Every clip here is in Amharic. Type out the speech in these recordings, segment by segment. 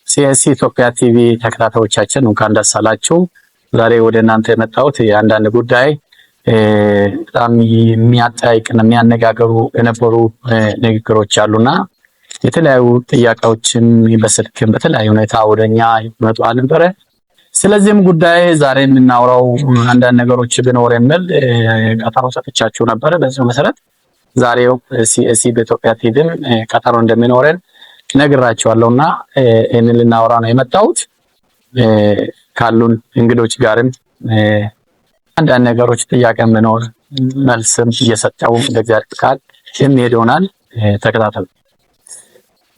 ሲኤስሲ ኢትዮጵያ ቲቪ ተከታታዮቻችን እንኳን ደስ አላችሁ። ዛሬ ወደ እናንተ የመጣሁት የአንዳንድ ጉዳይ በጣም የሚያጠያይቅና የሚያነጋግሩ የነበሩ ንግግሮች አሉና የተለያዩ ጥያቄዎችም በስልክም በተለያዩ ሁኔታ ወደኛ ይመጡ ነበረ። ስለዚህም ጉዳይ ዛሬ የምናወራው አንዳንድ ነገሮች ቢኖር የሚል ቀጠሮ ሰጥቻችሁ ነበረ። በዚሁ መሰረት ዛሬው ሲኤስሲ በኢትዮጵያ ቲቪም ቀጠሮ እንደሚኖረን ነግራችኋለሁና ይህንን ልናወራ ነው የመጣሁት። ካሉን እንግዶች ጋርም አንዳንድ ነገሮች ጥያቄ ቢኖር መልስም እየሰጠው እንደ እግዚአብሔር ቃል የሚሄድ ይሆናል። ተከታተሉ።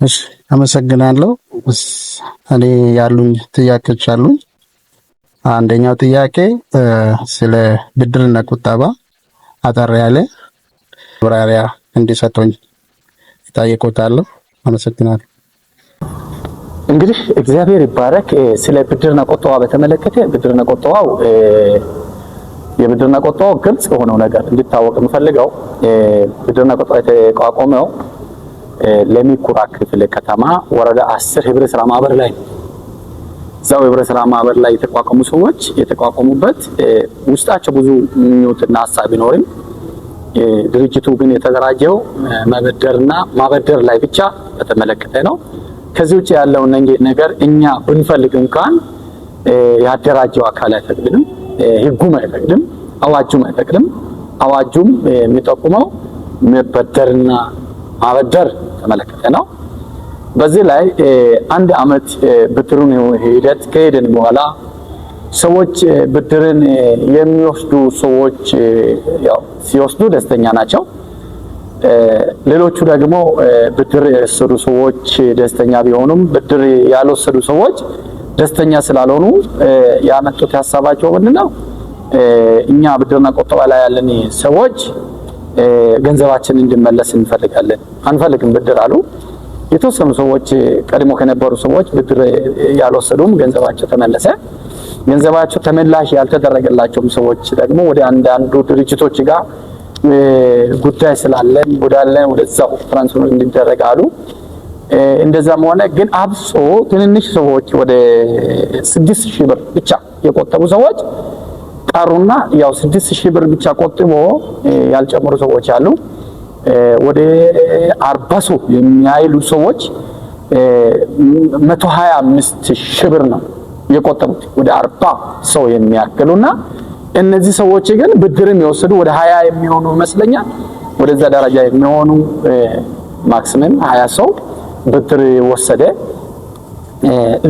እሺ፣ አመሰግናለሁ። እኔ ያሉኝ ጥያቄዎች አሉኝ። አንደኛው ጥያቄ ስለ ብድርና ቁጠባ አጠር ያለ ማብራሪያ እንዲሰጡኝ እጠይቅዎታለሁ። አመሰግናለሁ። እንግዲህ እግዚአብሔር ይባረክ። ስለ ብድርና ቁጠባ በተመለከተ ብድርና ቁጠባው የብድርና ቁጠባው ግልጽ የሆነው ነገር እንዲታወቅ የምፈልገው ብድርና ቁጠባ የተቋቋመው ለሚ ኩራ ክፍለ ከተማ ወረዳ 10 ህብረት ስራ ማህበር ላይ ነው። እዛው ህብረት ስራ ማህበር ላይ የተቋቋሙ ሰዎች የተቋቋሙበት ውስጣቸው ብዙ ምኞትና ሀሳብ ቢኖርም ድርጅቱ ግን የተደራጀው መበደርና ማበደር ላይ ብቻ በተመለከተ ነው። ከዚህ ውጭ ያለውን ነገር እኛ ብንፈልግ እንኳን ያደራጀው አካል አይፈቅድም፣ ህጉም አይፈቅድም፣ አዋጁም አይፈቅድም። አዋጁም የሚጠቁመው መበደርና ማበደር ተመለከተ ነው። በዚህ ላይ አንድ አመት ብድሩን ሂደት ከሄድን በኋላ ሰዎች ብድርን የሚወስዱ ሰዎች ያው ሲወስዱ ደስተኛ ናቸው። ሌሎቹ ደግሞ ብድር የወሰዱ ሰዎች ደስተኛ ቢሆኑም ብድር ያልወሰዱ ሰዎች ደስተኛ ስላልሆኑ ያመጡት ሀሳባቸው ምንድነው? እኛ ብድርና ቁጠባ ላይ ያለን ሰዎች ገንዘባችን እንዲመለስ እንፈልጋለን፣ አንፈልግም ብድር አሉ። የተወሰኑ ሰዎች ቀድሞ ከነበሩ ሰዎች ብድር ያልወሰዱም ገንዘባቸው ተመለሰ። ገንዘባቸው ተመላሽ ያልተደረገላቸውም ሰዎች ደግሞ ወደ አንዳንዱ ድርጅቶች ጋር ጉዳይ ስላለን ወዳለን ወደዛው transfer እንዲደረግ አሉ። እንደዛም ሆነ ግን አብሶ ትንንሽ ሰዎች ወደ 6,000 ብር ብቻ የቆጠቡ ሰዎች ቀሩና ያው 6,000 ብር ብቻ ቆጥቦ ያልጨመሩ ሰዎች አሉ። ወደ 40 ሰው የሚያይሉ ሰዎች 125,000 ብር ነው የቆጠቡት ወደ 40 ሰው የሚያክሉና እነዚህ ሰዎች ግን ብድርም የወሰዱ ወደ 20 የሚሆኑ ይመስለኛል። ወደዛ ደረጃ የሚሆኑ ማክሲመም 20 ሰው ብድር ወሰደ።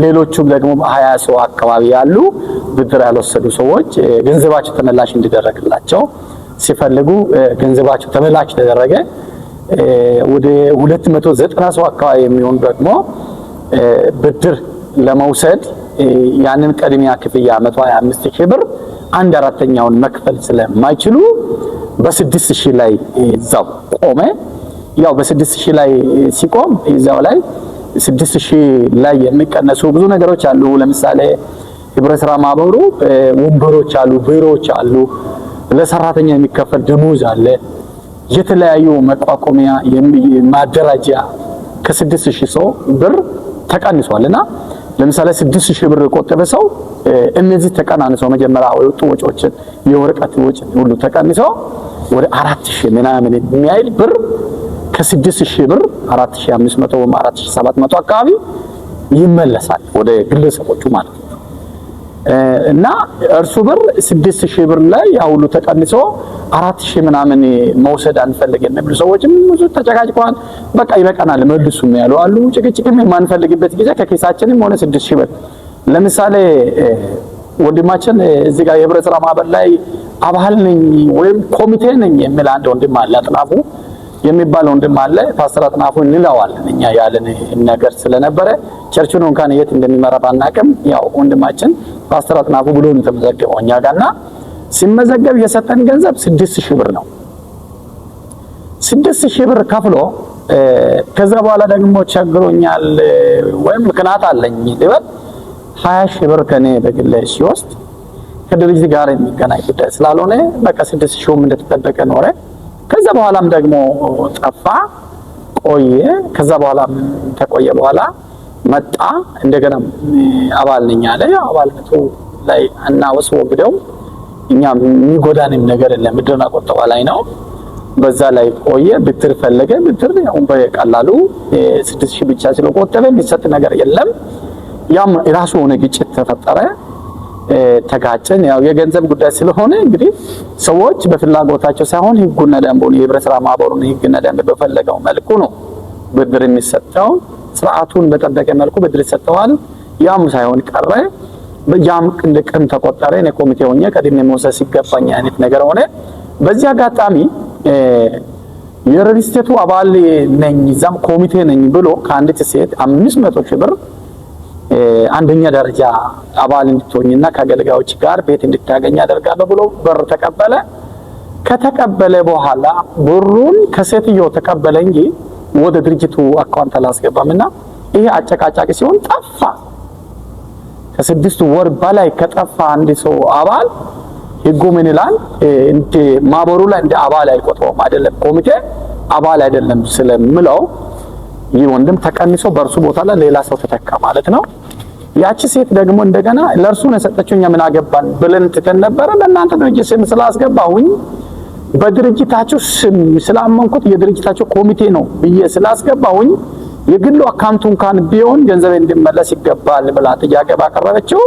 ሌሎቹም ደግሞ 20 ሰው አካባቢ ያሉ ብድር ያልወሰዱ ሰዎች ገንዘባቸው ተመላሽ እንዲደረግላቸው ሲፈልጉ ገንዘባቸው ተመላሽ ተደረገ። ወደ 290 ሰው አካባቢ የሚሆኑ ደግሞ ብድር ለመውሰድ ያንን ቅድሚያ ክፍያ 125,000 ብር አንድ አራተኛውን መክፈል ስለማይችሉ በ6,000 ላይ እዛው ቆመ። ያው በ6,000 ላይ ሲቆም እዛው ላይ 6,000 ላይ የሚቀነሱ ብዙ ነገሮች አሉ። ለምሳሌ ህብረት ስራ ማህበሩ ወንበሮች አሉ፣ ቢሮዎች አሉ፣ ለሰራተኛ የሚከፈል ደሞዝ አለ፣ የተለያዩ መቋቋሚያ ማደራጃ ከ6,000 ሰው ብር ተቀንሷል። እና ለምሳሌ 6,000 ብር የቆጠበ ሰው እነዚህ ተቀናንሰው መጀመሪያ የወጡ ወጪዎችን የወረቀት ወጪ ሁሉ ተቀንሰው ወደ 4,000 ምናምን የሚያይል ብር ከ6,000 ብር 4,500 ወይም 4,700 አካባቢ ይመለሳል ወደ ግለሰቦቹ ማለት ነው። እና እርሱ ብር 6,000 ብር ላይ ያ ሁሉ ተቀንሶ 4,000 ምናምን መውሰድ አንፈልግም የሚሉ ሰዎችም ብዙ ተጨቃጭቀዋል። በቃ ይበቃናል መልሱም ያሉ አሉ። ጭቅጭቅም የማንፈልግበት ጊዜ ከኪሳችንም ሆነ 6,000 ብር ለምሳሌ ወንድማችን እዚህ ጋር የህብረት ስራ ማህበር ላይ አባል ነኝ ወይም ኮሚቴ ነኝ የሚል አንድ ወንድም አለ፣ አጥናፉ የሚባል ወንድም አለ። ፓስተር አጥናፉ እንለዋለን እኛ ያለን ነገር ስለነበረ ቸርቹን እንኳን የት እንደሚመራ ባናቅም ያው ወንድማችን ፓስተር አጥናፉ ብሎ ነው የተመዘገበው እኛ ጋርና ሲመዘገብ የሰጠን ገንዘብ 6,000 ብር ነው። 6,000 ብር ከፍሎ ከዛ በኋላ ደግሞ ቸግሮኛል ወይም ምክንያት አለኝ ሊበል 20,000 ብር ከኔ በግል ሲወስድ ከድርጅት ጋር የሚገናኝ ጉዳይ ስላልሆነ በቃ 6,000ም እንደተጠበቀ ኖረ። ከዛ በኋላም ደግሞ ጠፋ ቆየ። ከዛ በኋላም ተቆየ በኋላ መጣ። እንደገና አባል ነኝ አለ። አባልነቱ ላይ አናወስወግደው፣ እኛ የሚጎዳንም ነገር የለም። ብድርና ቁጠባ ላይ ነው። በዛ ላይ ቆየ። ብድር ፈለገ። ብድር ያው በቀላሉ 6,000 ብቻ ስለቆጠበ የሚሰጥ ነገር የለም። ያም የራሱ የሆነ ግጭት ተፈጠረ። ተጋጨን። ያው የገንዘብ ጉዳይ ስለሆነ እንግዲህ ሰዎች በፍላጎታቸው ሳይሆን ህጉና ደንቡን፣ የህብረት ስራ ማህበሩን ህግና ደንብ በፈለገው መልኩ ነው ብድር የሚሰጠው። ስርዓቱን በጠበቀ መልኩ ብድር ይሰጠዋል። ያም ሳይሆን ቀረ። ያም እንደ ቅም ተቆጠረ። እኔ ኮሚቴ ሆኜ ቀድሜ መውሰድ ሲገባኝ አይነት ነገር ሆነ። በዚህ አጋጣሚ የሪል ስቴቱ አባል ነኝ፣ እዛም ኮሚቴ ነኝ ብሎ ከአንዲት ሴት 500,000 ብር አንደኛ ደረጃ አባል እንድትሆኝና ከአገልጋዮች ጋር ቤት እንድታገኝ አደርጋለሁ ብሎ ብር ተቀበለ። ከተቀበለ በኋላ ብሩን ከሴትየው ተቀበለ እንጂ ወደ ድርጅቱ account አላስገባምና ይሄ አጨቃጫቂ ሲሆን ጠፋ። ከ6 ወር በላይ ከጠፋ አንድ ሰው አባል ህጉ ምን ይላል? እንደ ማህበሩ ላይ እንደ አባል አይቆጥረውም። አይደለም ኮሚቴ አባል አይደለም ስለምለው ይህ ወንድም ተቀንሶ በእርሱ ቦታ ላይ ሌላ ሰው ተተካ ማለት ነው። ያቺ ሴት ደግሞ እንደገና ለእርሱ ነው የሰጠችው፣ እኛ ምን አገባን ብለን ትተን ነበረ። በእናንተ ድርጅት ስም ስላስገባሁኝ፣ በድርጅታችሁ ስም ስላመንኩት፣ የድርጅታችሁ ኮሚቴ ነው ብዬ ስላስገባሁኝ የግሉ account ኡ እንኳን ቢሆን ገንዘብ እንዲመለስ ይገባል ብላ ጥያቄ ባቀረበችው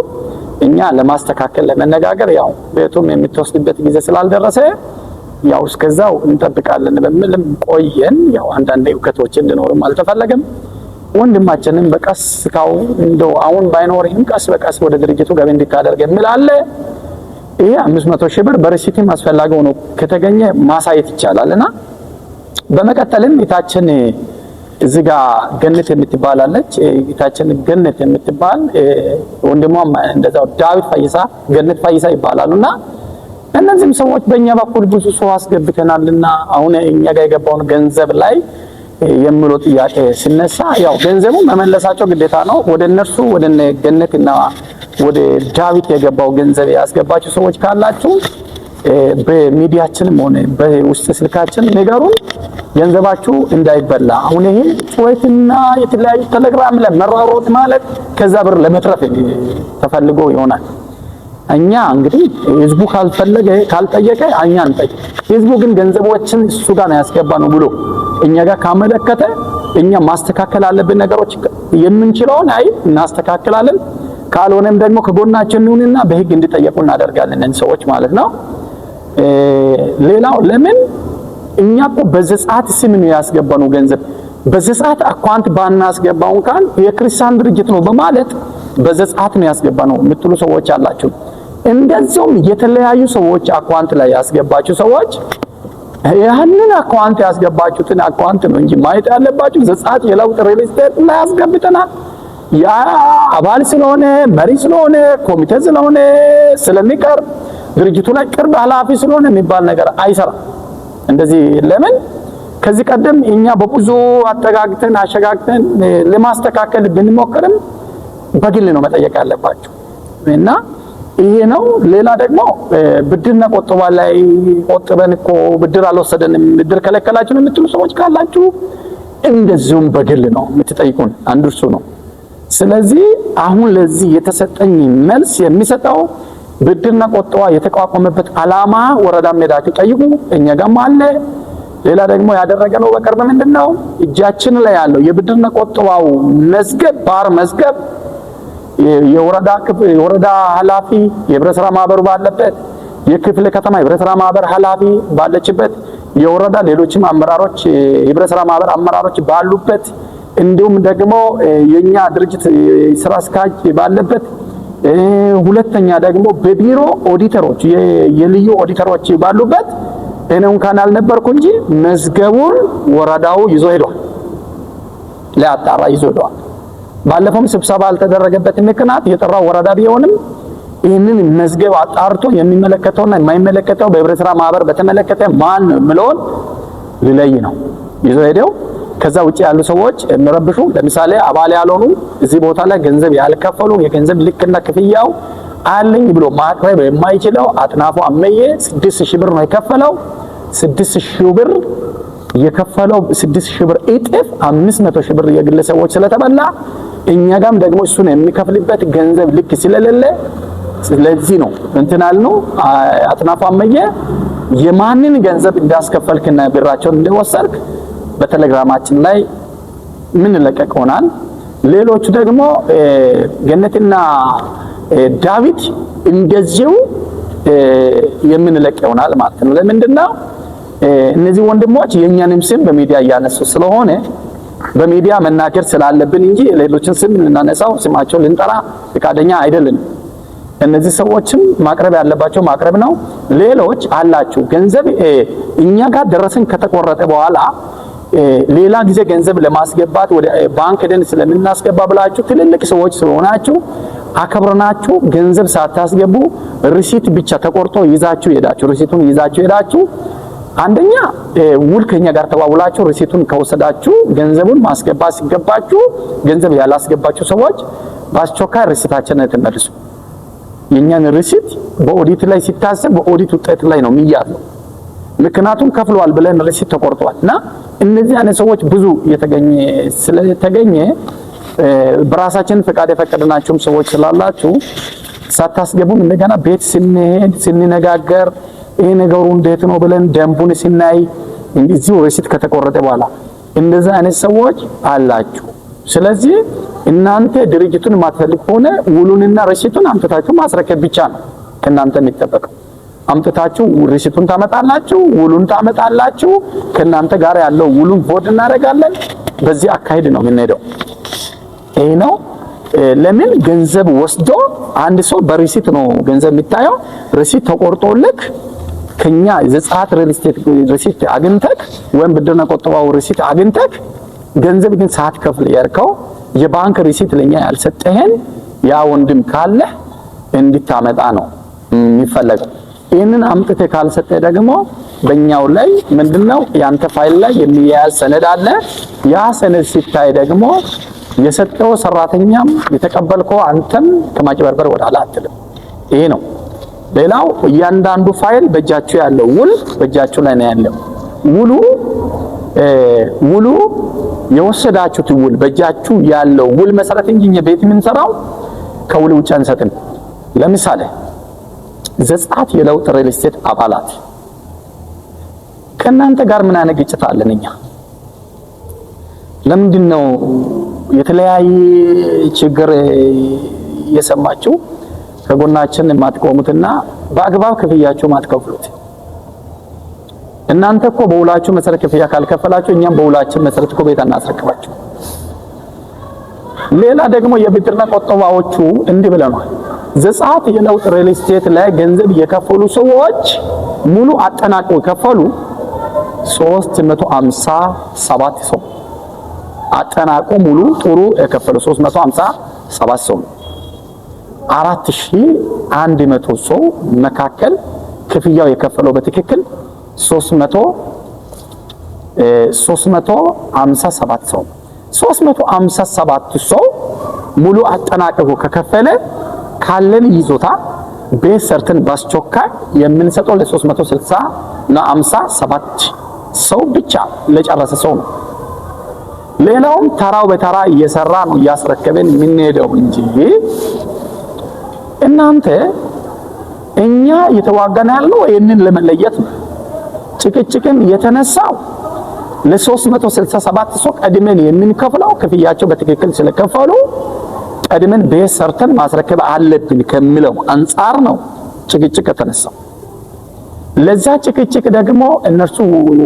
እኛ ለማስተካከል ለመነጋገር ያው ቤቱም የምትወስድበት ጊዜ ስላልደረሰ ያው እስከዛው እንጠብቃለን በሚልም ቆየን። ያው አንዳንድ እውከቶች እንዲኖርም አልተፈለገም። ወንድማችንም በቀስታው እንደው አሁን ባይኖርህም ቀስ በቀስ ወደ ድርጅቱ ገቢ እንድታደርግ የሚል አለ። ይሄ 500,000 ብር በ receipt ም አስፈላጊ ሆኖ ከተገኘ ማሳየት ይቻላል። እና በመቀጠልም እህታችን እዚህ ጋር ገነት የምትባል አለች። እህታችን ገነት የምትባል፣ ወንድሟም እንደዛው ዳዊት ፈይሳ፣ ገነት ፈይሳ ይባላሉና እነዚህም ሰዎች በእኛ በኩል ብዙ ሰው አስገብተናልና አሁን እኛ ጋር የገባውን ገንዘብ ላይ የሚለው ጥያቄ ሲነሳ ያው ገንዘቡ መመለሳቸው ግዴታ ነው። ወደ እነርሱ፣ ወደ ገነትና ወደ ዳዊት የገባው ገንዘብ ያስገባችሁ ሰዎች ካላችሁ በሚዲያችንም ሆነ በውስጥ ስልካችን ንገሩን፣ ገንዘባችሁ እንዳይበላ። አሁን ይሄ ጩኸትና የተለያዩ ቴሌግራም ላይ መሯሯጥ ማለት ከዛ ብር ለመትረፍ ተፈልጎ ይሆናል። እኛ እንግዲህ ህዝቡ ካልፈለገ፣ ካልጠየቀ እኛ አንጠይቅ። ህዝቡ ግን ገንዘቦችን እሱ ጋር ነው ያስገባ ነው ብሎ እኛ ጋር ካመለከተ እኛ ማስተካከል አለብን ነገሮች፣ የምንችለውን አይ እናስተካክላለን። ካልሆነም ደግሞ ከጎናችን እንሁንና በህግ እንዲጠየቁ እናደርጋለን ሰዎች ማለት ነው። ሌላው ለምን እኛ እኮ በዘጸአት ስም ነው ያስገባነው ገንዘብ፣ በዘጸአት account ባናስገባው እንኳን የክርስቲያን ድርጅት ነው በማለት በዘጸአት ነው ያስገባነው የምትሉ ሰዎች አላችሁ። እንደዚሁም የተለያዩ ሰዎች account ላይ ያስገባችሁ ሰዎች ያንን account ያስገባችሁትን account ነው እንጂ ማየት ያለባችሁ ዘጸአት የለውጥ ሪል ስቴት ላይ ያስገብተናል። ያ አባል ስለሆነ፣ መሪ ስለሆነ፣ ኮሚቴ ስለሆነ፣ ስለሚቀርብ፣ ድርጅቱ ላይ ቅርብ ኃላፊ ስለሆነ የሚባል ነገር አይሰራም። እንደዚህ ለምን ከዚህ ቀደም እኛ በብዙ አጠጋግተን አሸጋግተን ለማስተካከል ብንሞክርም በግል ነው መጠየቅ ያለባቸው እና ይሄ ነው። ሌላ ደግሞ ብድርና ቆጠባ ላይ ቆጥበን እኮ ብድር አልወሰደንም፣ ብድር ከለከላችሁ የምትሉ ሰዎች ካላችሁ እንደዚሁም በግል ነው የምትጠይቁን። አንዱ እሱ ነው። ስለዚህ አሁን ለዚህ የተሰጠኝ መልስ የሚሰጠው ብድርና ቆጠባ የተቋቋመበት ዓላማ ወረዳም ሄዳችሁ ጠይቁ፣ እኛ ጋርም አለ። ሌላ ደግሞ ያደረገነው በቅርብ ምንድነው፣ እጃችን ላይ ያለው የብድርና ቆጠባው መዝገብ፣ ባር መዝገብ፣ የወረዳ ኃላፊ የህብረት ስራ ማህበሩ ባለበት፣ የክፍለ ከተማ የህብረት ስራ ማህበር ኃላፊ ባለችበት፣ የወረዳ ሌሎችም አመራሮች፣ የህብረት ስራ ማህበር አመራሮች ባሉበት፣ እንዲሁም ደግሞ የኛ ድርጅት ስራ አስኪያጅ ባለበት፣ ሁለተኛ ደግሞ በቢሮ ኦዲተሮች፣ የልዩ ኦዲተሮች ባሉበት፣ እኔ እንኳን አልነበርኩ እንጂ መዝገቡን ወረዳው ይዞ ሄዷል፣ ሊያጣራ ይዞ ሄዷል። ባለፈውም ስብሰባ አልተደረገበት ምክንያት የጠራው ወረዳ ቢሆንም ይህንን መዝገብ አጣርቶ የሚመለከተውና የማይመለከተው በህብረት ስራ ማህበር በተመለከተ ማን ነው የሚለውን ሊለይ ነው ይዞ ሄደው። ከዛ ውጪ ያሉ ሰዎች የሚረብሹ፣ ለምሳሌ አባል ያልሆኑ፣ እዚህ ቦታ ላይ ገንዘብ ያልከፈሉ፣ የገንዘብ ልክና ክፍያው አለኝ ብሎ ማቅረብ የማይችለው አጥናፉ አመዬ 6,000 ብር ነው የከፈለው። 6,000 ብር የከፈለው 6,000 ብር እጥፍ 500,000 ብር የግለሰቦች ስለተበላ እኛ ጋም ደግሞ እሱን የሚከፍልበት ገንዘብ ልክ ስለሌለ ስለዚህ ነው እንትን አልነው። አጥናፉ አመየ የማንን ገንዘብ እንዳስከፈልክና ብራቸውን እንደወሰድክ በቴሌግራማችን ላይ ምን ለቀቅ ሆናል። ሌሎቹ ደግሞ ገነትና ዳዊት እንደዚሁ የምንለቅ ይሆናል ማለት ነው። ለምንድነው እነዚህ ወንድሞች የእኛንም ስም በሚዲያ እያነሱ ስለሆነ በሚዲያ መናገር ስላለብን እንጂ ሌሎችን ስም ልናነሳው ስማቸውን ልንጠራ ፈቃደኛ አይደለንም። እነዚህ ሰዎችም ማቅረብ ያለባቸው ማቅረብ ነው። ሌሎች አላችሁ ገንዘብ እኛ ጋር ደረሰኝ ከተቆረጠ በኋላ ሌላ ጊዜ ገንዘብ ለማስገባት ወደ ባንክ ሄደን ስለምናስገባ ብላችሁ ትልልቅ ሰዎች ስለሆናችሁ አከብረናችሁ ገንዘብ ሳታስገቡ receipt ብቻ ተቆርጦ ይዛችሁ ሄዳችሁ receipt ኡን ይዛችሁ ሄዳችሁ አንደኛ ውል ከኛ ጋር ተዋውላችሁ receipt ኡን ከወሰዳችሁ ገንዘቡን ማስገባት ሲገባችሁ ገንዘብ ያላስገባችሁ ሰዎች በአስቸኳይ receipt ኣችንን ትመልሱ። የኛን receipt በኦዲት ላይ ሲታሰብ በኦዲት ውጤት ላይ ነው የሚያዘው። ምክንያቱም ከፍለዋል ብለን receipt ተቆርጧል እና እነዚህ አይነት ሰዎች ብዙ የተገኘ ስለተገኘ በራሳችን ፈቃድ የፈቀድናቸውም ሰዎች ስላላችሁ ሳታስገቡም እንደገና ቤት ስንሄድ ስንነጋገር ይሄ ነገሩ እንዴት ነው ብለን ደንቡን ስናይ እዚሁ receipt ከተቆረጠ በኋላ እንደዛ አይነት ሰዎች አላችሁ። ስለዚህ እናንተ ድርጅቱን የማትፈልግ ከሆነ ውሉንና receipt ኡን አምጥታችሁ ማስረከብ ብቻ ነው ከእናንተ የሚጠበቀው። አምጥታችሁ receipt ኡን ታመጣላችሁ፣ ውሉን ታመጣላችሁ። ከእናንተ ጋር ያለው ውሉን void እናደርጋለን። በዚህ አካሄድ ነው የምንሄደው። ይሄ ነው። ለምን ገንዘብ ወስዶ አንድ ሰው በ receipt ነው ገንዘብ የሚታየው። receipt ተቆርጦልክ ከኛ ዘጸአት ሪል ስቴት receipt አግኝተክ ወይም ብድርና ቆጠባው receipt አግኝተክ ገንዘብ ግን ሳትከፍል ያርከው የባንክ receipt ለኛ ያልሰጠህን ያ ወንድም ካለህ እንድታመጣ ነው የሚፈለገው። ይህንን አምጥተህ ካልሰጠህ ደግሞ በእኛው ላይ ምንድነው ያንተ ፋይል ላይ የሚያያዝ ሰነድ አለ። ያ ሰነድ ሲታይ ደግሞ የሰጠው ሰራተኛም የተቀበልከው አንተም ከማጭበርበር ወደ ኋላ አትልም። ይሄ ነው። ሌላው እያንዳንዱ ፋይል በእጃችሁ ያለው ውል በእጃችሁ ላይ ነው ያለው። ውሉ ውሉ የወሰዳችሁት ውል በእጃችሁ ያለው ውል መሰረት እንጂ እኛ ቤት የምንሰራው ከውል ውጭ አንሰጥም። ለምሳሌ ዘጸአት የለውጥ ሪል ስቴት አባላት ከእናንተ ጋር ምን አይነት ግጭት አለን እኛ? ለምንድን ነው የተለያየ ችግር የሰማችሁ ከጎናችን የማትቆሙትና በአግባብ ክፍያችሁ የማትከፍሉት? እናንተ እኮ በውላችሁ መሰረት ክፍያ ካልከፈላችሁ እኛም በውላችን መሰረት እኮ ቤት አናስረክባችሁ። ሌላ ደግሞ የብድርና ቆጠባዎቹ እንዲህ ብለናል። ዘጸአት የለውጥ ሪል ስቴት ላይ ገንዘብ የከፈሉ ሰዎች ሙሉ አጠናቀው የከፈሉ 357 ሰው አጠናቆ ሙሉ ጥሩ የከፈሉ 357 ሰው ነው። 4100 ሰው መካከል ክፍያው የከፈለው በትክክል 357 ሰው 357 ሰው ሙሉ አጠናቅቆ ከከፈለ ካለን ይዞታ ቤት ሰርተን ባስቸኳይ የምንሰጠው ለ360 እና 57 ሰው ብቻ ለጨረሰ ሰው ነው። ሌላውም ተራው በተራ እየሰራ ነው እያስረከበን የምንሄደው እንጂ እናንተ እኛ እየተዋጋን ያለው ይህንን ለመለየት ነው። ጭቅጭቅም የተነሳው ለ367 ሰው ቀድመን የምንከፍለው ክፍያቸው በትክክል ስለከፈሉ ቀድመን ቤት ሰርተን ማስረከብ አለብን ከሚለው አንጻር ነው ጭቅጭቅ የተነሳው። ለዛ ጭቅጭቅ ደግሞ እነርሱ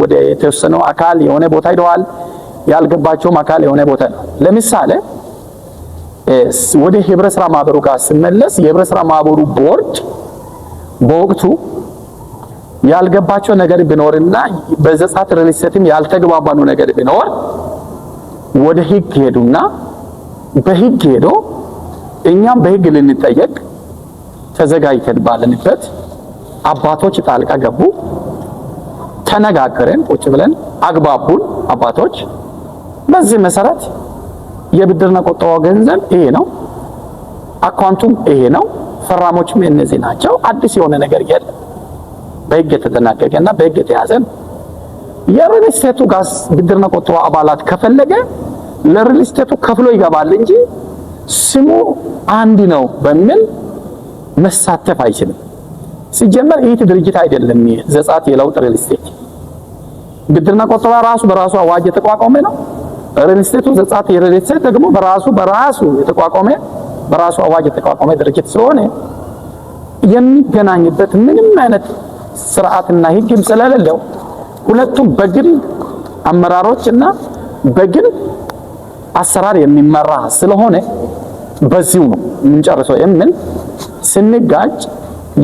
ወደ የተወሰነው አካል የሆነ ቦታ ሄደዋል። ያልገባቸውም አካል የሆነ ቦታ ነው። ለምሳሌ ወደ ህብረት ስራ ማህበሩ ጋር ስመለስ የህብረት ስራ ማህበሩ ቦርድ በወቅቱ ያልገባቸው ነገር ቢኖርና በዘጸአት ሪል ስቴትም ያልተግባባኑ ነገር ቢኖር ወደ ህግ ሄዱና በህግ ሄዶ እኛም በህግ ልንጠየቅ ተዘጋጅተን ባለንበት አባቶች ጣልቃ ገቡ። ተነጋገረን፣ ቁጭ ብለን አግባቡን አባቶች። በዚህ መሰረት የብድርና ቆጠባው ገንዘብ ይሄ ነው፣ አካውንቱም ይሄ ነው፣ ፈራሞችም እነዚህ ናቸው። አዲስ የሆነ ነገር የለም። በህግ የተደናገገና በህግ የተያዘ ነው። የሪል ስቴቱ ጋር ብድርና ቆጠባ አባላት ከፈለገ ለሪል ስቴቱ ከፍሎ ይገባል እንጂ ስሙ አንድ ነው በሚል መሳተፍ አይችልም። ሲጀመር ይህ ድርጅት አይደለም። ዘጸአት የለውጥ ሪል ስቴት ብድርና ቁጠባ ራሱ በራሱ አዋጅ የተቋቋመ ነው። ሪል ስቴቱ ዘጸአት የሪል ስቴት ደግሞ በራሱ የተቋቋመ፣ በራሱ አዋጅ የተቋቋመ ድርጅት ስለሆነ የሚገናኝበት ምንም አይነት ስርዓትና ሕግም ስለሌለው ሁለቱም በግል አመራሮች እና በግል አሰራር የሚመራ ስለሆነ በዚሁ ነው የምንጨርሰው የሚል ስንጋጭ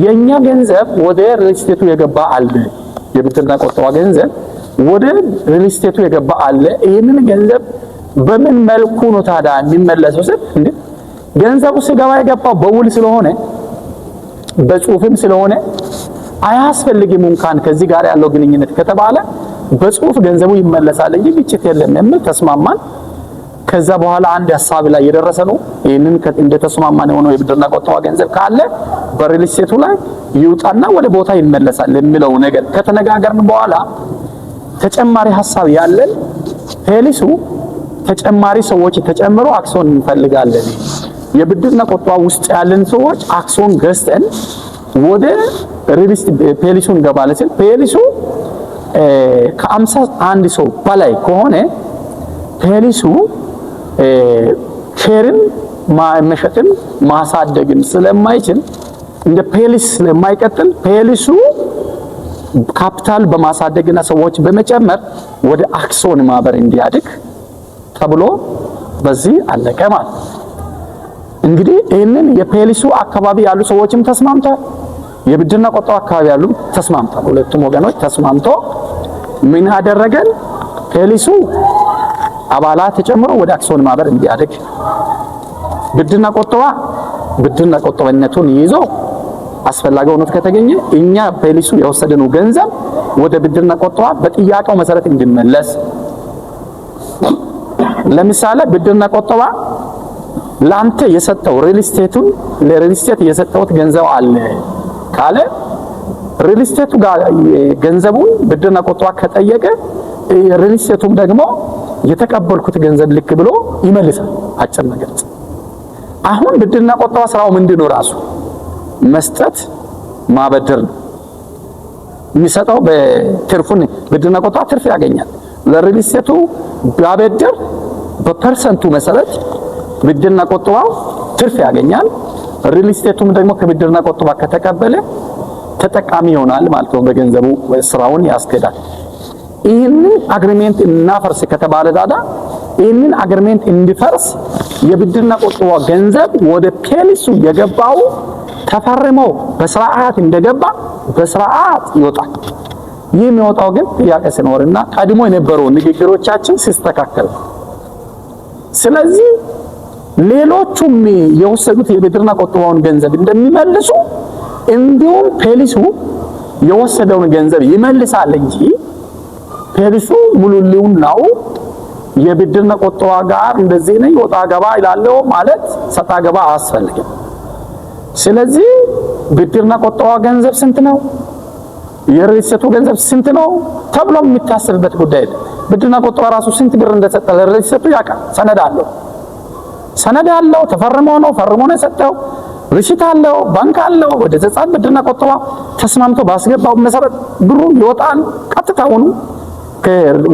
የኛ ገንዘብ ወደ ሪል ስቴቱ የገባ አለ። የብድርና ቁጠባ ገንዘብ ወደ ሪል ስቴቱ የገባ አለ። ይህንን ገንዘብ በምን መልኩ ነው ታዲያ የሚመለሰው? ስል እንዴ ገንዘቡ ሲገባ የገባው በውል ስለሆነ፣ በጽሁፍም ስለሆነ አያስፈልግም እንኳን ከዚህ ጋር ያለው ግንኙነት ከተባለ በጽሁፍ ገንዘቡ ይመለሳል እንጂ ግጭት የለም የሚል ተስማማን። ከዛ በኋላ አንድ ሀሳብ ላይ የደረሰ ነው። ይህንን እንደተስማማን የሆነው የብድርና ቁጠባ ገንዘብ ካለ በሪል ስቴቱ ላይ ይውጣና ወደ ቦታ ይመለሳል የሚለው ነገር ከተነጋገርን በኋላ ተጨማሪ ሀሳብ ያለን ፔሊሱ ተጨማሪ ሰዎች ተጨምሮ አክሲዮን እንፈልጋለን። የብድርና ቁጠባ ውስጥ ያለን ሰዎች አክሲዮን ገዝተን ወደ ሪል ፔሊሱ እንገባለን ሲል ፔሊሱ ከ51 ሰው በላይ ከሆነ ፔሊሱ share ን መሸጥም ማሳደግም ስለማይችል፣ እንደ ፔሊስ ስለማይቀጥል፣ ፔሊሱ ካፒታል በማሳደግና ሰዎች በመጨመር ወደ አክሲዮን ማህበር እንዲያድግ ተብሎ በዚህ አለቀ ማለት። እንግዲህ ይህንን የፔሊሱ አካባቢ ያሉ ሰዎችም ተስማምተዋል። የብድርና ቁጠባ አካባቢ ያሉ ተስማምተዋል። ሁለቱም ወገኖች ተስማምቶ ምን አደረገን? ፔሊሱ አባላት ተጨምሮ ወደ አክሲዮን ማህበር እንዲያድግ፣ ብድርና ቁጠባ ብድርና ቁጠባነቱን ይዞ አስፈላጊ ሆኖ ከተገኘ እኛ ፔሊሱ የወሰደነው ገንዘብ ወደ ብድርና ቁጠባ በጥያቄው መሰረት እንዲመለስ። ለምሳሌ ብድርና ቁጠባ ላንተ የሰጠው ሪል ስቴቱን ለሪል ስቴት የሰጠውት ገንዘብ አለ ካለ ሪል ስቴቱ ጋር ገንዘቡን ብድርና ቁጠባ ከጠየቀ ሪል ስቴቱም ደግሞ የተቀበልኩት ገንዘብ ልክ ብሎ ይመልሳል። አጭር ነገር። አሁን ብድርና ቁጠባ ስራው ምንድን ነው? ራሱ መስጠት ማበደር ነው። የሚሰጠው በትርፉን ብድርና ቁጠባ ትርፍ ያገኛል። ለሪል ስቴቱ ቢያበድር በፐርሰንቱ መሰረት ብድርና ቁጠባው ትርፍ ያገኛል። ሪል ስቴቱም ደግሞ ከብድርና ቁጠባ ከተቀበለ ተጠቃሚ ይሆናል ማለት ነው። በገንዘቡ ስራውን ያስኬዳል። ይህንን agreement እናፈርስ ከተባለ ታዲያ ይህንን agreement እንዲፈርስ የብድርና ቁጠባ ገንዘብ ወደ ፔሊሱ የገባው ተፈርሞ በስርዓት እንደገባ በስርዓት ይወጣል። ይህ የሚወጣው ግን ጥያቄ ሲኖርና ቀድሞ የነበረው ንግግሮቻችን ሲስተካከል። ስለዚህ ሌሎቹም የወሰዱት የብድርና ቁጠባውን ገንዘብ እንደሚመልሱ እንዲሁም ፔሊሱ የወሰደውን ገንዘብ ይመልሳል እንጂ ፔሊሱ ሙሉ ህልውናው የብድርና ቁጠባ ጋር እንደዚህ ነኝ ወጣ ገባ ይላለው ማለት ሰጣ ገባ አያስፈልግም። ስለዚህ ብድርና ቁጠባ ገንዘብ ስንት ነው፣ የሪል ስቴቱ ገንዘብ ስንት ነው ተብሎ የሚታሰብበት ጉዳይ አይደለም። ብድርና ቁጠባ ራሱ ስንት ብር እንደሰጠ ለሪል ስቴቱ ያውቃል። ሰነድ አለው፣ ሰነድ አለው፣ ተፈርሞ ነው፣ ፈርሞ ነው የሰጠው። receipt አለው፣ ባንክ አለው። ወደ ዘጸአት ብድርና ቁጠባ ተስማምቶ ባስገባው መሰረት ብሩ ይወጣል። ቀጥታውኑ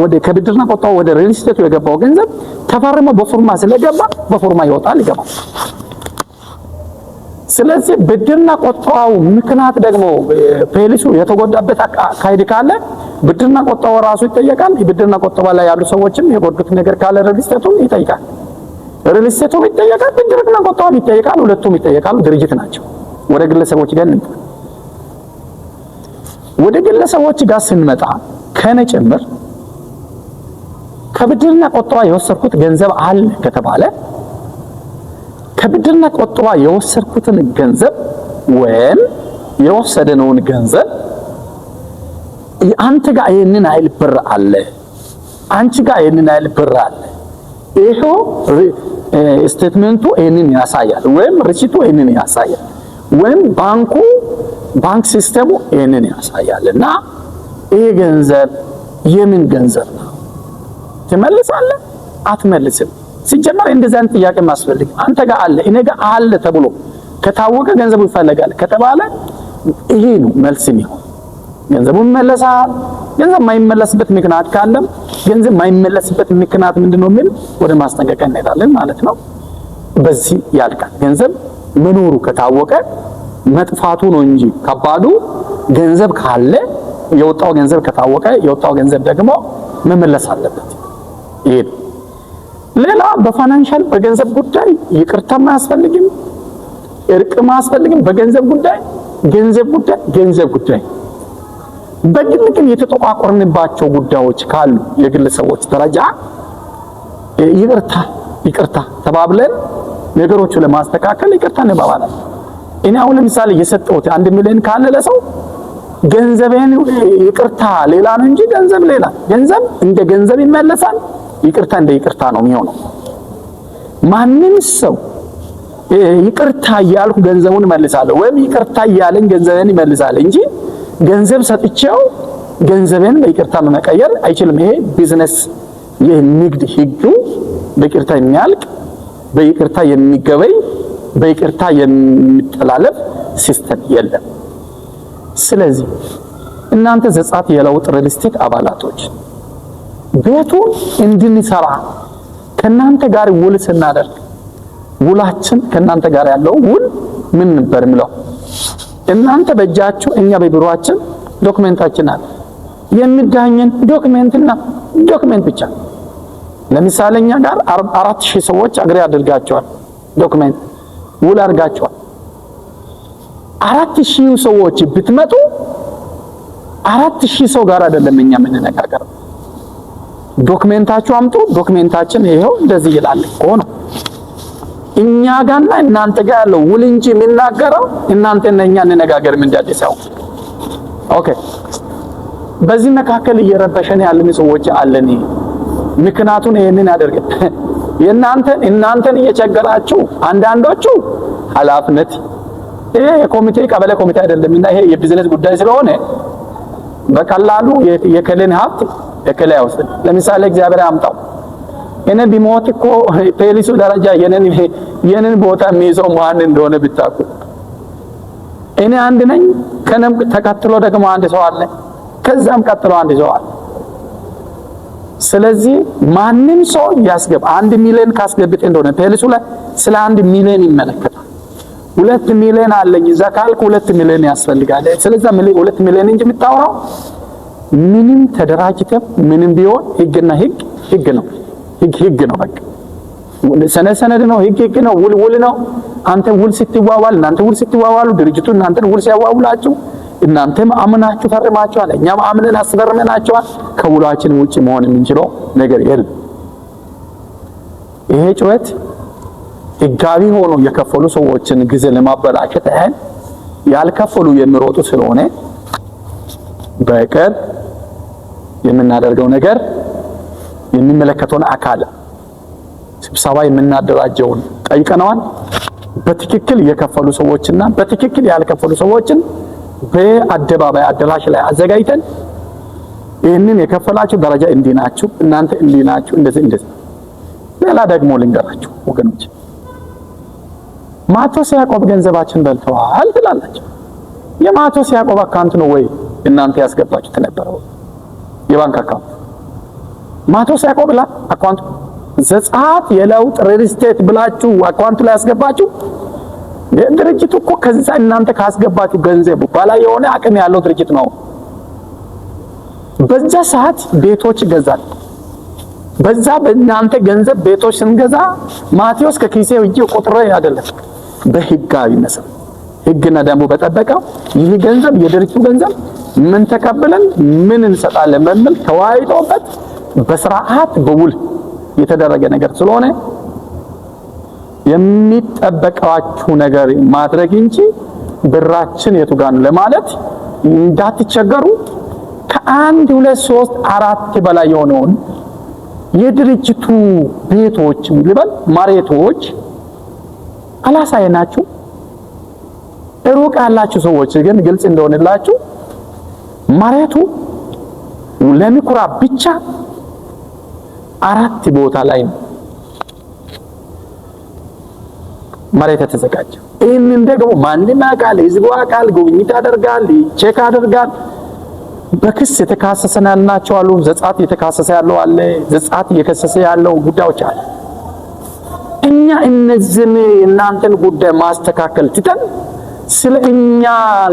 ወደ ከብድርና ቁጠባ ወደ ሪል ስቴቱ የገባው ገንዘብ ተፈርሞ በፎርማ ስለገባ በፎርማ ይወጣል፣ ይገባል። ስለዚህ ብድርና ቁጠባው ምክንያት ደግሞ ፔሊሱ የተጎዳበት አካሄድ ካለ ብድርና ቁጠባው ራሱ ይጠየቃል። ብድርና ቁጠባ ላይ ያሉ ሰዎችም የጎዱት ነገር ካለ ሪል ስቴቱን ይጠይቃል። ሪል ስቴቱም ይጠየቃል፣ ብድርና ቁጠባም ይጠየቃል። ሁለቱም ይጠየቃሉ። ድርጅት ናቸው። ወደ ግለሰቦች ጋር እንምጣ። ወደ ግለሰቦች ጋር ስንመጣ ከነ ጭምር ከብድርና ቁጠባ የወሰድኩት ገንዘብ አለ ከተባለ ከብድርና ቁጠባ የወሰድኩትን ገንዘብ ወይም የወሰደነውን ገንዘብ አንተ ጋር ይሄንን ያህል ብር አለ፣ አንቺ ጋር ይሄንን ያህል ብር አለ፣ ይሄው statement ኡ ይሄንን ያሳያል፣ ወይም receipt ኡ ይሄንን ያሳያል፣ ወይም ባንክ system ኡ ይሄንን ያሳያል እና ይሄ ገንዘብ የምን ገንዘብ ነው? ትመልሳለህ? አትመልስም? ሲጀመር እንደዚህ አይነት ጥያቄ ማስፈልግ አንተ ጋር አለ እኔ ጋር አለ ተብሎ ከታወቀ ገንዘቡ ይፈለጋል ከተባለ ይሄ ነው መልስ የሚሆን። ገንዘቡ ይመለሳል። ገንዘብ የማይመለስበት ምክንያት ካለም ገንዘብ የማይመለስበት ምክንያት ምንድነው የሚል ወደ ማስጠንቀቂያ እንሄዳለን ማለት ነው። በዚህ ያልቃል። ገንዘብ መኖሩ ከታወቀ መጥፋቱ ነው እንጂ ከባዱ ገንዘብ ካለ የወጣው ገንዘብ ከታወቀ የወጣው ገንዘብ ደግሞ መመለስ አለበት። ይሄ ነው። ሌላ በ financial በገንዘብ ጉዳይ ይቅርታም አያስፈልግም፣ እርቅም አያስፈልግም። በገንዘብ ጉዳይ ገንዘብ ጉዳይ ገንዘብ ጉዳይ። በግል ግን የተጠቋቆርንባቸው ጉዳዮች ካሉ የግለሰቦች ደረጃ ይቅርታ ይቅርታ ተባብለን ነገሮቹ ለማስተካከል ይቅርታ እንባባላለን። እኔ አሁን ለምሳሌ የሰጠሁት 1 ሚሊዮን ካለ ለሰው ገንዘቤን ይቅርታ ሌላ ነው እንጂ ገንዘብ ሌላ። ገንዘብ እንደ ገንዘብ ይመለሳል፣ ይቅርታ እንደ ይቅርታ ነው የሚሆነው። ማንም ሰው ይቅርታ እያልኩ ገንዘቡን እመልሳለሁ ወይም ይቅርታ እያለኝ ገንዘቤን ይመልሳል እንጂ ገንዘብ ሰጥቼው ገንዘቤን በይቅርታ መቀየር አይችልም። ይሄ ቢዝነስ የንግድ ህጉ በይቅርታ የሚያልቅ፣ በይቅርታ የሚገበይ፣ በይቅርታ የሚተላለፍ system የለም። ስለዚህ እናንተ ዘጸአት የለውጥ ሪል ስቴት አባላቶች ቤቱን እንድንሰራ ከናንተ ጋር ውል ስናደርግ ውላችን ከናንተ ጋር ያለው ውል ምን ነበር የሚለው? እናንተ በእጃችሁ እኛ በቢሮአችን document ኣችን አለ። የሚዳኘን document ና document ብቻ። ለምሳሌ እኛ ጋር 4,000 ሰዎች agree አድርጋቸዋል፣ document ውል አድርጋቸዋል። 4,000 ሰዎች ብትመጡ 4,000 ሰው ጋር አይደለም እኛ የምንነጋገረው። Document ኣችሁ አምጡ፣ document ኣችን ይሄው እንደዚህ ይላል እኮ ነው። እኛ ጋርና እናንተ ጋር ያለው ውል እንጂ የሚናገረው እናንተና እኛ እንነጋገርም እንደ ሰው። Okay። በዚህ መካከል እየረበሸን ያለን ሰዎች አለን። ምክንያቱን ይሄንን ያደርግ የእናንተን እናንተን እየቸገራችሁ አንዳንዶቹ ኃላፊነት ይሄ የኮሚቴ ቀበሌ ኮሚቴ አይደለምና ይሄ የቢዝነስ ጉዳይ ስለሆነ በቀላሉ የከሌን ሀብት የከሌ አይወስድም። ለምሳሌ እግዚአብሔር ያምጣው እኔ ቢሞት እኮ ፖሊሱ ደረጃ የኔን ቦታ የሚይዘው ማን እንደሆነ ብታውቁ። እኔ አንድ ነኝ። ከነም ተከትሎ ደግሞ አንድ ሰው አለ። ከዛም ቀጥሎ አንድ ሰው አለ። ስለዚህ ማንም ሰው ያስገባ 1 ሚሊዮን ካስገብጥ እንደሆነ ፖሊሱ ላይ ስለ 1 ሚሊዮን ይመለከታል። 2 ሚሊዮን አለኝ እዛ ካልክ 2 ሚሊዮን ያስፈልጋል። ስለዛ 2 ሚሊዮን እንጂ የምታወራው ምንም ተደራጅተም ምንም ቢሆን ህግና ህግ ህግ ነው። ህግ ህግ ነው። በቃ ሰነድ ሰነድ ነው። ህግ ህግ ነው። ውል ውል ነው። አንተ ውል ስትዋዋል፣ እናንተ ውል ስትዋዋሉ፣ ድርጅቱ እናንተን ውል ሲያዋውላችሁ እናንተም አምናችሁ ፈርማችኋል፣ እኛም አምነን አስፈርመናችኋል። ከውላችን ውጭ መሆን የምንችለው ነገር የለም። ይሄ ጩኸት ህጋዊ ሆኖ የከፈሉ ሰዎችን ጊዜ ለማበላሸት ያህል ያልከፈሉ የሚሮጡ ስለሆነ በቅርብ የምናደርገው ነገር የሚመለከተውን አካል ስብሰባ የምናደራጀውን ጠይቀነዋል። በትክክል የከፈሉ ሰዎችና በትክክል ያልከፈሉ ሰዎችን በአደባባይ አዳራሽ ላይ አዘጋጅተን ይህንን የከፈላችሁ ደረጃ እንዲህ ናችሁ፣ እናንተ እንዲህ ናችሁ፣ እንደዚህ እንደዚህ። ሌላ ደግሞ ልንገራችሁ ወገኖች፣ ማቴዎስ ያዕቆብ ገንዘባችን በልተዋል ትላላችሁ። የማቴዎስ ያዕቆብ account ነው ወይ እናንተ ያስገባችሁት የነበረው የባንክ account? ማቴዎስ ያዕቆብ ላ account ዘጸአት የለውጥ ሪል ስቴት ብላችሁ account ኡ ላይ ያስገባችሁ። ድርጅቱ እኮ ከዛ እናንተ ካስገባችሁ ገንዘቡ በላይ የሆነ አቅም ያለው ድርጅት ነው። በዛ ሰዓት ቤቶች ይገዛል። በዛ በእናንተ ገንዘብ ቤቶች ስንገዛ ማቴዎስ ከኪሴ እጅ ቆጥሮ አይደለም፣ በህጋዊ መሰረት ህግና ደንቡ በጠበቀው ይህ ገንዘብ የድርጅቱ ገንዘብ ምን ተቀብለን ምን እንሰጣለን በሚል ተወያይቶበት በስርዓት በውል የተደረገ ነገር ስለሆነ የሚጠበቃችሁ ነገር ማድረግ እንጂ ብራችን የቱ ጋር ነው ለማለት እንዳትቸገሩ። ከአንድ ሁለት ሶስት አራት በላይ የሆነውን የድርጅቱ ቤቶች ልበል መሬቶች አላሳየናችሁ። ሩቅ ያላችሁ ሰዎች ግን ግልጽ እንደሆነላችሁ መሬቱ ለምኩራብ ብቻ አራት ቦታ ላይ ነው። መሬት የተዘጋጀ። ይህንን ደግሞ ማንም ያውቃል፣ ህዝቡ ያውቃል፣ ጉብኝት ያደርጋል፣ check ያደርጋል። በክስ የተካሰሰን ያልናቸው አሉ። ዘጸአት እየተካሰሰ ያለው አለ። ዘጸአት እየከሰሰ ያለው ጉዳዮች አለ። እኛ እነዚህን እናንተን ጉዳይ ማስተካከል ትተን ስለ እኛ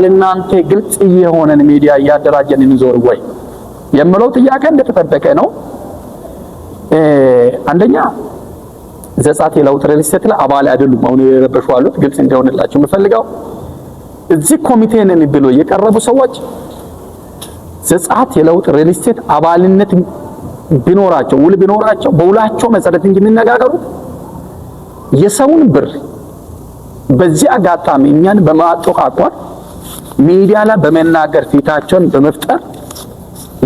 ለእናንተ ግልጽ እየሆነን ሚዲያ እያደራጀን እንዞር ወይ የምለው ጥያቄ እንደተጠበቀ ነው። አንደኛ ዘጸአት የለውጥ ሪል ስቴት ላይ አባል አይደሉም። አሁን የረበሹ አሉት። ግልጽ እንዲሆንላቸው የምፈልገው እዚህ ኮሚቴ ነን ብሎ የቀረቡ ሰዎች ዘጸአት የለውጥ ሪል ስቴት አባልነት ቢኖራቸው፣ ውል ቢኖራቸው፣ በውላቸው መሰረት እንጂ የሚነጋገሩት የሰውን ብር በዚህ አጋጣሚ እኛን በማጠቋቋር ሚዲያ ላይ በመናገር ፊታቸውን በመፍጠር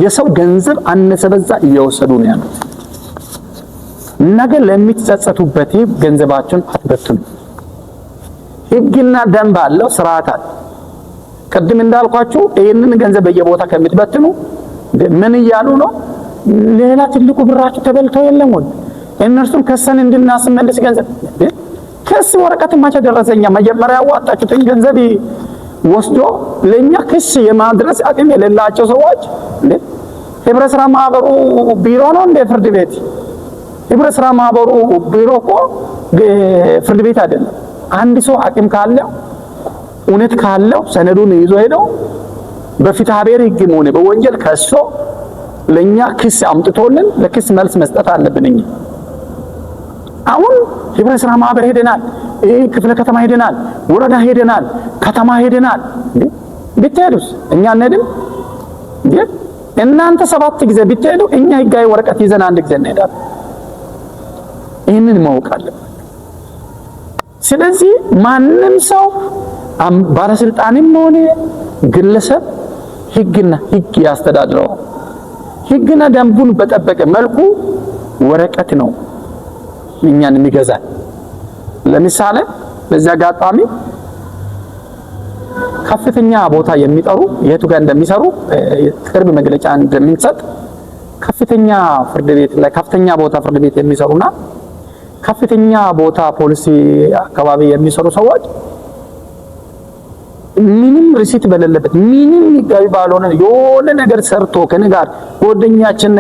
የሰው ገንዘብ አነሰ በዛ እየወሰዱ ነው ያሉት። ነገ ለሚጸጸቱበት ገንዘባቸውን አትበትኑ። ህግና ደንብ አለው፣ ስርዓት አለ። ቅድም እንዳልኳችሁ ይህንን ገንዘብ በየቦታ ከምትበትኑ ምን እያሉ ነው? ሌላ ትልቁ ብራችሁ ተበልቶ የለም ወይ? እነርሱን ከሰን እንድናስመልስ ገንዘብ ክስ ወረቀት ማቸ ደረሰኛ መጀመሪያ ያዋጣችሁትን ገንዘብ ወስዶ ለኛ ክስ የማድረስ አቅም የሌላቸው ሰዎች ህብረት ስራ ማህበሩ ቢሮ ነው እንደ ፍርድ ቤት? ህብረት ስራ ማህበሩ ቢሮ እኮ ፍርድ ቤት አይደለም። አንድ ሰው አቅም ካለው፣ እውነት ካለው ሰነዱን ይዞ ሄደው በፍትሐ ብሔር ህግም ሆነ በወንጀል ከሶ ለኛ ክስ አምጥቶልን ለክስ መልስ መስጠት አለብን። እኛ አሁን ህብረት ስራ ማህበር ሄደናል፣ ክፍለ ከተማ ሄደናል፣ ወረዳ ሄደናል፣ ከተማ ሄደናል። ብትሄዱስ እኛ አንሄድም እንዴ? እናንተ 7 ጊዜ ብትሄዱ እኛ ህጋዊ ወረቀት ይዘን አንድ ጊዜ እንሄዳለን። ይህንን ማወቅ አለብን። ስለዚህ ማንም ሰው ባለስልጣንም ሆነ ግለሰብ ህግና ህግ ያስተዳድረው። ህግና ደንቡን በጠበቀ መልኩ ወረቀት ነው እኛን የሚገዛል። ለምሳሌ በዚህ አጋጣሚ ከፍተኛ ቦታ የሚጠሩ የቱ ጋር እንደሚሰሩ ቅርብ መግለጫ እንደምንሰጥ፣ ከፍተኛ ፍርድ ቤት ላይ ከፍተኛ ቦታ ፍርድ ቤት የሚሰሩና ከፍተኛ ቦታ ፖሊሲ አካባቢ የሚሰሩ ሰዎች ምንም receipt በሌለበት፣ ምንም ህጋዊ ባልሆነ የሆነ ነገር ሰርቶ ከኔ ጋር ጓደኛችን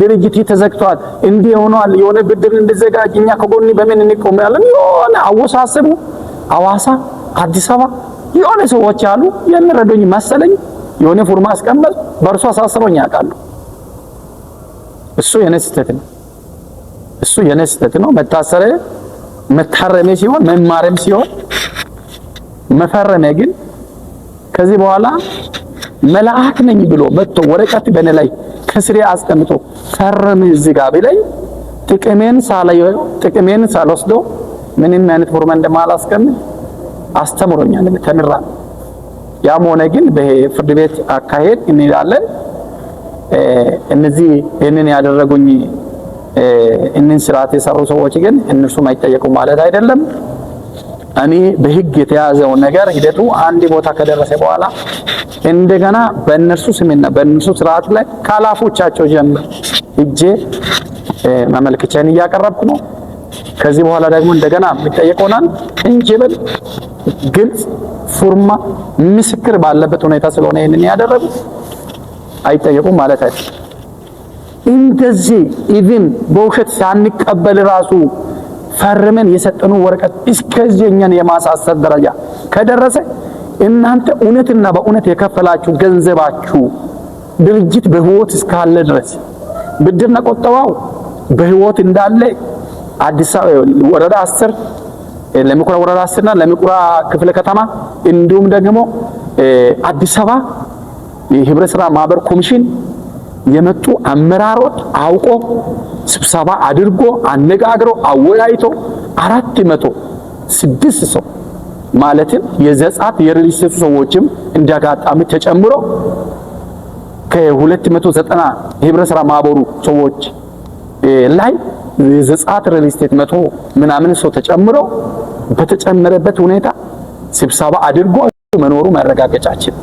ድርጅት ተዘግቷል፣ እንዲህ ሆኗል፣ የሆነ ብድር እንዲዘጋጅ እኛ ከጎኒ በምን እንቆማለን፣ የሆነ አወሳሰቡ ሐዋሳ፣ አዲስ አበባ የሆነ ሰዎች አሉ የሚረዱኝ መሰለኝ፣ የሆነ ፎርማ አስቀመጥ በእርሱ አሳስሮኝ ያውቃሉ። እሱ የኔ ስህተት ነው። እሱ የኔ ስህተት ነው። መታሰረ መታረሜ ሲሆን፣ መማረም ሲሆን፣ መፈረሜ ግን ከዚህ በኋላ መልአክ ነኝ ብሎ መጥቶ ወረቀት በእኔ ላይ ከስሬ አስቀምጦ ፈርም እዚህ ጋር ቢለኝ ጥቅሜን ሳላየው፣ ጥቅሜን ሳልወስደው ምንም አይነት ፎርማ እንደማላስቀምጥ አስተምሮኛል። ተምራ ያም ሆነ ግን በፍርድ ቤት አካሄድ እንሄዳለን። እነዚህ ይህንን ያደረጉኝ እንን ስርዓት የሰሩ ሰዎች ግን እነርሱም አይጠየቁም ማለት አይደለም። እኔ በህግ የተያዘውን ነገር ሂደቱ አንድ ቦታ ከደረሰ በኋላ እንደገና በእነርሱ ስምና በእነርሱ ስርዓት ላይ ካላፎቻቸው ጀምር እጄ ማመልከቻን እያቀረብኩ ነው። ከዚህ በኋላ ደግሞ እንደገና የሚጠየቅ ሆናል። እንጂ ግልጽ ፉርማ ምስክር ባለበት ሁኔታ ስለሆነ ይህንን ያደረጉት አይጠየቁም ማለት አይደለም። እንደዚህ even በውሸት ሳንቀበል ራሱ ፈርመን የሰጠኑ ወረቀት እስከዚህ እኛን የማሳሰር ደረጃ ከደረሰ እናንተ እውነትና በእውነት የከፈላችሁ ገንዘባችሁ ድርጅት በህይወት እስካለ ድረስ፣ ብድርና ቆጠባው በህይወት እንዳለ አዲስ አበባ ወረዳ 10፣ ለሚ ኩራ ወረዳ 10 እና ለሚ ኩራ ክፍለ ከተማ እንዲሁም ደግሞ አዲስ አበባ የህብረት ስራ ማህበር ኮሚሽን የመጡ አመራሮች አውቆ ስብሰባ አድርጎ አነጋግሮ አወያይቶ 406 ሰው ማለትም የዘጸአት የሪል ስቴቱ ሰዎችም እንዳጋጣሚ ተጨምሮ ከ290 የህብረት ስራ ማህበሩ ሰዎች ላይ የዘጸአት ሪል ስቴት መቶ ምናምን ሰው ተጨምሮ በተጨመረበት ሁኔታ ስብሰባ አድርጎ መኖሩ ማረጋገጫችን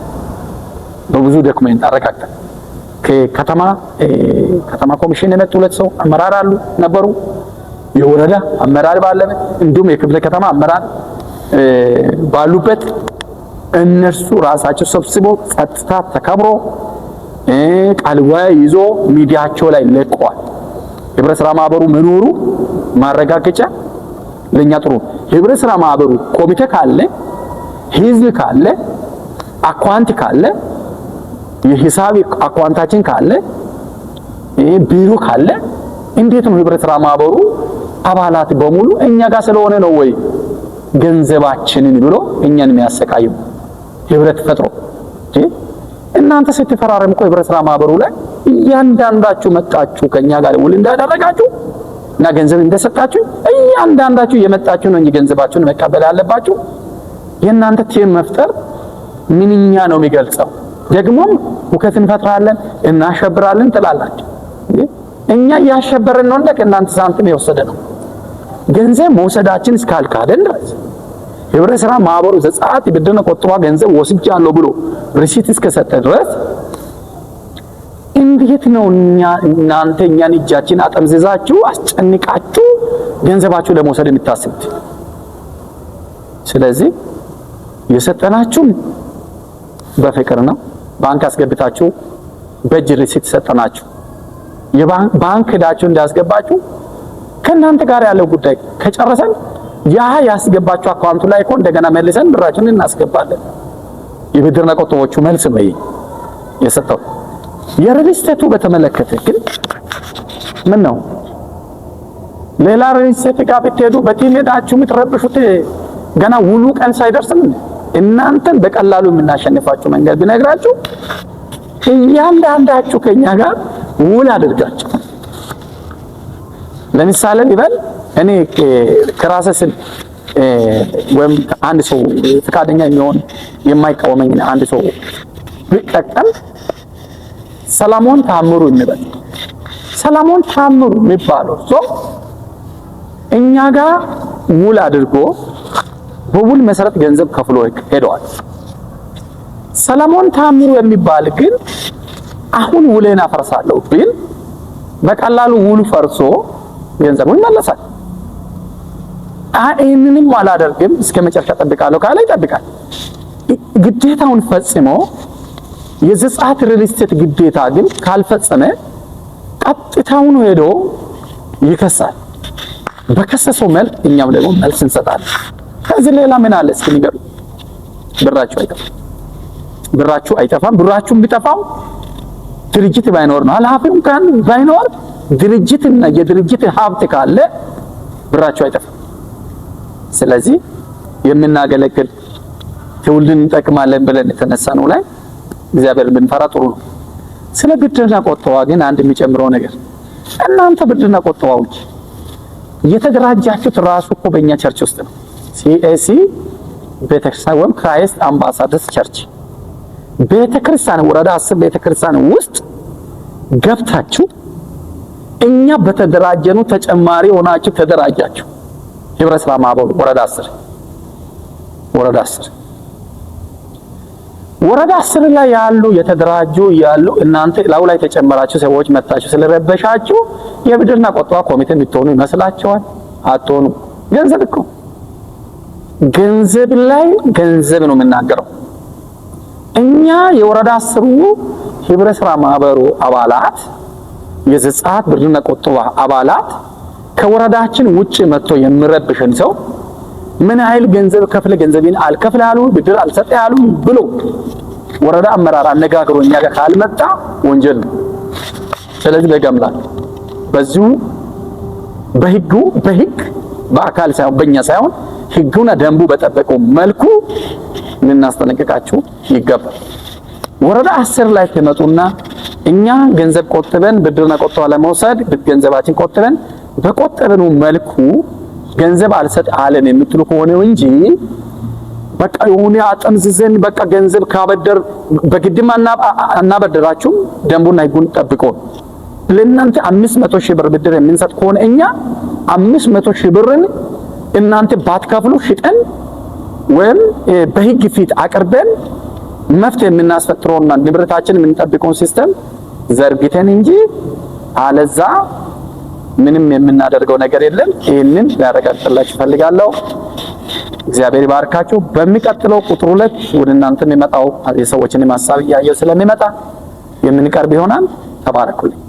በብዙ document አረጋግጠን ከከተማ ከተማ ኮሚሽን የመጡ ሁለት ሰው አመራር አሉ ነበሩ። የወረዳ አመራር ባለበት እንዲሁም የክፍለ ከተማ አመራር ባሉበት እነርሱ ራሳቸው ሰብስቦ ጸጥታ ተከብሮ ቃለ ጉባኤ ይዞ ሚዲያቸው ላይ ለቀዋል። ህብረት ስራ ማህበሩ መኖሩ ማረጋገጫ ለኛ ጥሩ። ህብረት ስራ ማህበሩ ኮሚቴ ካለ፣ ህዝብ ካለ፣ account ካለ፣ የሂሳብ account ኣችን ካለ፣ ቢሮ ካለ እንዴት ነው ህብረት ስራ ማህበሩ አባላት በሙሉ እኛ ጋር ስለሆነ ነው ወይ ገንዘባችንን ብሎ እኛን የሚያሰቃየው? ህብረት ፈጥሮ እናንተ ስትፈራረም እኮ ህብረት ስራ ማህበሩ ላይ እያንዳንዳችሁ መጣችሁ ከኛ ጋር ውል እንዳደረጋችሁ እና ገንዘብ እንደሰጣችሁ እያንዳንዳችሁ የመጣችሁ ነው እንጂ ገንዘባችሁን መቀበል ያለባችሁ። የእናንተ team መፍጠር ምንኛ ነው የሚገልጸው? ደግሞም ሁከት እንፈጥራለን እናሸብራለን ትላላችሁ። እኛ እያሸበርን ነው እንደ ከእናንተ ሳንቲም የወሰደ ነው። ገንዘብ መውሰዳችን እስካልካደን ድረስ፣ ህብረት ስራ ማህበሩ ዘጸአት ብድርና ቆጠባ ገንዘብ ወስጃለሁ ብሎ receipt እስከሰጠ ድረስ እንዴት ነው እኛ እናንተ እኛን እጃችን አጠምዝዛችሁ አስጨንቃችሁ ገንዘባችሁ ለመውሰድ የምታስቡት? ስለዚህ የሰጠናችሁም በፍቅር ነው። ባንክ አስገብታችሁ በእጅ receipt ሰጠናችሁ። የባንክ ሄዳችሁ እንዳስገባችሁ ከእናንተ ጋር ያለው ጉዳይ ከጨረሰን ያ ያስገባችሁ account ኡ ላይ እኮ እንደገና መልሰን ብራችሁን እናስገባለን። የብድርና ቆጠባዎቹ መልስ ነው ይሄ የሰጠው። የ real estate ኡ በተመለከተ ግን ምን ነው ሌላ real estate ጋር ብትሄዱ በ team ሄዳችሁ የምትረብሹት ገና ውሉ ቀን ሳይደርስም እናንተን በቀላሉ የምናሸንፋችሁ መንገድ ብነግራችሁ፣ እያንዳንዳችሁ ከኛ ጋር ውል አድርጋችሁ፣ ለምሳሌ ሊበል እኔ ከራሴ ስል ወይም አንድ ሰው ፈቃደኛ የሚሆን የማይቃወመኝ አንድ ሰው ቢጠቀም፣ ሰለሞን ታምሩ እንበል። ሰለሞን ታምሩ የሚባለው ሰው እኛ ጋር ውል አድርጎ በውል መሰረት ገንዘብ ከፍሎ ሄደዋል። ሰለሞን ታምሩ የሚባል ግን አሁን ውሌን አፈርሳለሁ ቢል በቀላሉ ውሉ ፈርሶ ገንዘቡ ይመለሳል። ይህንንም አላደርግም፣ እስከ መጨረሻ ጠብቃለሁ ካለ ይጠብቃል። ግዴታውን ፈጽሞ የዘጸአት real estate ግዴታ ግን ካልፈጸመ ቀጥታውን ሄዶ ይከሳል። በከሰሰው መልክ እኛም ደግሞ መልስ እንሰጣለን። ከዚህ ሌላ ምን አለ እስኪ ንገሩ። ብራችሁ አይጠፋም። ብራችሁ አይጠፋም። ብራችሁም ቢጠፋው ድርጅት ባይኖር ነው። ኃላፊው እንኳን ባይኖር ድርጅትና የድርጅት ሀብት ካለ ብራችሁ አይጠፋም። ስለዚህ የምናገለግል ትውልድን እንጠቅማለን ብለን የተነሳ ነው ላይ እግዚአብሔር ብንፈራ ጥሩ ነው። ስለ ብድርና ቆጠባ ግን አንድ የሚጨምረው ነገር፣ እናንተ ብድርና ቆጠባዎች የተደራጃችሁት ራሱ እኮ በእኛ church ውስጥ ነው። CAC ቤተክርስቲያን ወይም Christ Ambassadors Church ቤተክርስቲያን፣ ወረዳ 10 ቤተክርስቲያን ውስጥ ገብታችሁ እኛ በተደራጀኑ ተጨማሪ ሆናችሁ ተደራጃችሁ። ህብረት ስራ ማህበሩ ወረዳ 10፣ ወረዳ 10፣ ወረዳ 10 ላይ ያሉ የተደራጁ ያሉ እናንተ ላዩ ላይ ተጨመራችሁ ሰዎች መጣችሁ ስለረበሻችሁ የብድርና ቆጠባ ኮሚቴ የምትሆኑ ይመስላችኋል? አትሆኑ። ገንዘብ እኮ ገንዘብ ላይ ገንዘብ ነው የምናገረው። እኛ የወረዳ 10ሩ ህብረት ስራ ማህበሩ አባላት፣ የዘጸአት ብድርና ቆጠባ አባላት ከወረዳችን ውጭ መጥቶ የሚረብሽን ሰው ምን ያህል ገንዘብ ከፍለ ገንዘቤን አልከፍል ያሉ፣ ብድር አልሰጥ ያሉ ብሎ ወረዳ አመራር አነጋግሮ እኛ ጋር ካልመጣ ወንጀል ነው። ስለዚህ በገምላል በዚሁ በህጉ በህግ በአካል ሳይሆን በእኛ ሳይሆን ህጉና ደንቡ በጠበቀው መልኩ ልናስጠነቅቃችሁ ይገባል። ወረዳ 10 ላይ ትመጡና እኛ ገንዘብ ቆጥበን ብድርና ቆጠባ ለመውሰድ ገንዘባችን ቆጥበን በቆጠብነው መልኩ ገንዘብ አልሰጥ አለን የምትሉ ከሆነ እንጂ በቃ የሆነ አጠምዝዘን በቃ ገንዘብ ካበደር በግድም አናበደራችሁም። ደንቡና ህጉን ጠብቆ ለእናንተ 500,000 ብር ብድር የምንሰጥ ከሆነ እኛ 500,000 ብርን እናንተ ባትከፍሉ ሽጠን ወይም በህግ ፊት አቅርበን መፍትሄ የምናስፈጥረውና ንብረታችን የምንጠብቀውን system ዘርግተን እንጂ አለዛ ምንም የምናደርገው ነገር የለም። ይህንን ላረጋግጥላችሁ እፈልጋለሁ። እግዚአብሔር ይባርካችሁ። በሚቀጥለው ቁጥር 2 ወደ እናንተ የሚመጣው የሰዎችን ሀሳብ እያየው ስለሚመጣ የምንቀርብ ይሆናል። ተባረኩልኝ።